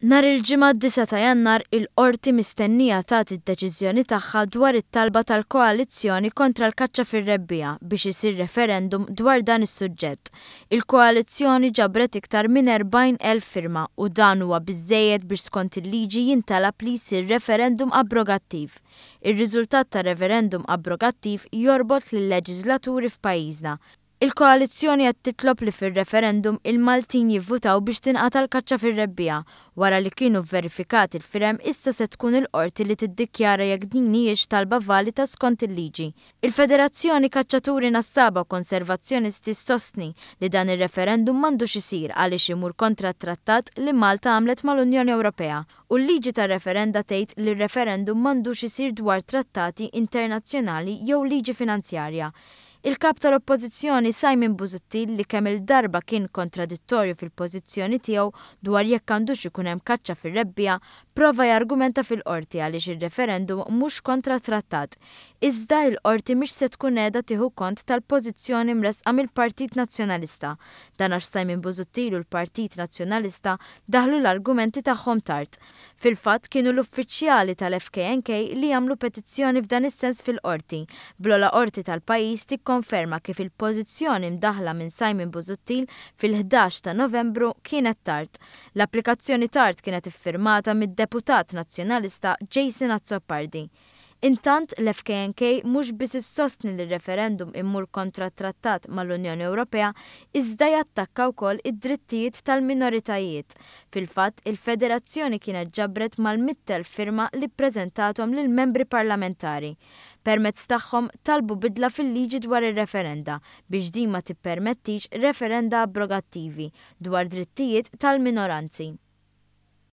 Nhar il-Ġimgħa d-disgħa ta' Jannar il-Qorti mistennija tagħti d-deċiżjoni tagħha dwar it-talba tal-Koalizzjoni kontra l-kaċċa fir-rebbiegħa biex isir referendum dwar dan is-suġġett. Il-koalizzjoni ġabret iktar minn 40,000 firma u dan huwa biżżejjed biex skont il-liġi jintalab li jsir referendum abrogattiv. Ir-riżultat ta' referendum abrogattiv jorbot lil-leġiżlaturi f'pajjiżna. Il-koalizzjoni qed titlob li fir-referendum il-Maltin jivvutaw biex tinqata' l-kaċċa fir-rebbiegħa. Wara li kienu vverifikati l-firem issa se tkun il-Qorti li tiddikjara jekk din hijiex talba valida skont il-liġi. Il-Federazzjoni Kaċċaturi Nassaba u Konservazzjonisti ssostni li dan ir-referendum m'għandux isir għaliex imur kontra t-trattat li Malta għamlet mal-Unjoni Ewropea u l-liġi tar-referenda tgħid li r-referendum m'għandux isir dwar trattati internazzjonali jew liġi finanzjarja. Il-Kap tal-Oppożizzjoni Simon Busuttil li kemm-il darba kien kontradittorju fil-pożizzjoni tiegħu dwar jekk għandux ikun hemm kaċċa fir-rebbiegħa, prova jargumenta fil-Qorti għaliex ir-referendum mhux kontra t-trattat. Iżda il-Qorti mhix se tkun qiegħda tieħu kont tal-pożizzjoni mressqa mill-Partit Nazzjonalista. Dan għax Simon Busuttil u l-Partit Nazzjonalista daħlu l-argumenti tagħhom tard. Fil-fatt kienu l-uffiċjali tal-FKNK li għamlu petizzjoni f'dan is-sens fil-Qorti, bl-ogħla qorti tal-pajjiż tikkonferma kif il-pożizzjoni mdaħħla minn Simon Busuttil fil-11 ta' Novembru kienet tard. L-applikazzjoni tard kienet iffirmata mid-Deputat Nazzjonalista Jason Azzopardi. Intant, l-FKNK mhux biss issostni li r-referendum imur kontra t-trattat mal-Unjoni Ewropea iżda jattakka wkoll id-drittijiet tal-minoritajiet. Fil-fatt, il-federazzjoni kienet ġabret mal-100,000 firma li ppreżentathom lill-membri parlamentari. Permezz tagħhom talbu bidla fil-liġi dwar ir-referenda biex din ma tippermettix referenda abrogattivi dwar drittijiet tal-minoranzi.